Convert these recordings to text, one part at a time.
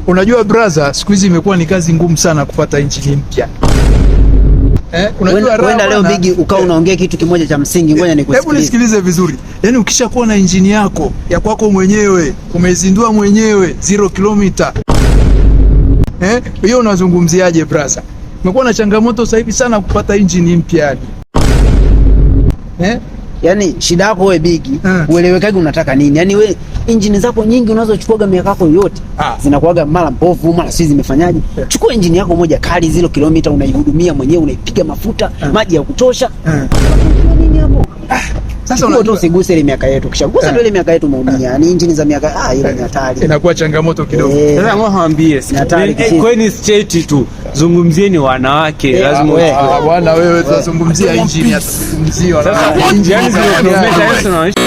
Unajua brother, siku hizi imekuwa ni kazi ngumu sana kupata injini mpya. Unajua raha Wenda leo bwana. Bigi ukawa unaongea kitu kimoja cha msingi, ngoja Hebu nikusikilize. nisikilize vizuri. Yaani ukishakuwa na injini yako ya kwako mwenyewe, umeizindua mwenyewe 0 kilomita. Hiyo unazungumziaje, brother? Umekuwa na changamoto sasa hivi sana kupata injini mpya yani. Eh? Yaani shida yako wewe Bigi, uelewekagi unataka nini? Yaani we injini zako nyingi unazochukuaga miaka yako yote zinakuaga mara mbovu, mara sijui zimefanyaje. Chukua injini yako moja kali, 0 kilomita, unaihudumia mwenyewe, unaipiga mafuta, maji ya kutosha. Nini hapo? Sasa Chukua tu, unajua usiguse ile miaka yetu. Ukishagusa tu ile miaka yetu umeumia. Yaani injini za miaka ile ni hatari. Inakuwa changamoto kidogo. Sasa ngoja niwaambie, Ni hatari kichizi. kweni straight tu, zungumzieni wanawake, lazima Ah, bwana wewe, tunazungumzia injini, hatuzungumzii wanawake. Sasa yani 0 kilomita Yesu anaonyesha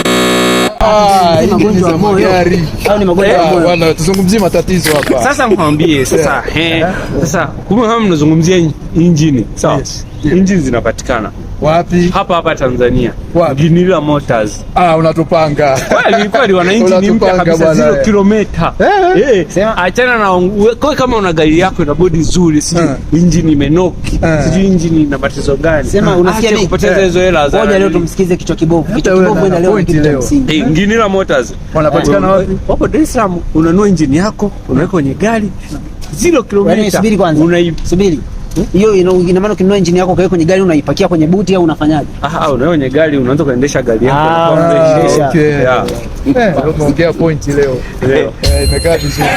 Ah, injini Magonjwa za ya moyo. magari. Au ni magonjwa ya Ah, moyo. bwana, tuzungumzie matatizo hapa. Sasa mwambie sasa, sasa kumbe kama mnazungumzia injini, sawa? Yes. Injini zinapatikana Wapi? hapa hapa Tanzania. Wapi? Ginila Motors. Ah, unatupanga. Kweli kweli wana injini mpya Unatupanga kabisa, bwana. 0 kilomita. Sema. Achana na kwa kama una gari yako ina bodi nzuri, sijui injini imenoki, sijui injini ina matatizo gani. Sema unasikia Acha Bigi? kupoteza hizo hela za Ngoja leo tumsikize kichwa kibovu. Kichwa wewe kibovu na enda leo ni point kitu cha leo. msingi. Ginila Motors. Wanapatikana wapi? Wapo Dar es Salaam, unanunua injini yako, unaweka kwenye gari 0 Yaani kilomita. subiri kwanza. Subiri. Hiyo ina maana ukinunua injini yako ukaweka kwenye gari unaipakia kwenye buti au unafanyaje? Ah, unaweka kwenye gari, unaanza kuendesha gari yako. Ah, Unakuwa fresh. okay. Okay. Yeah. Leo tumeongea point leo. Leo. Imekaa vizuri.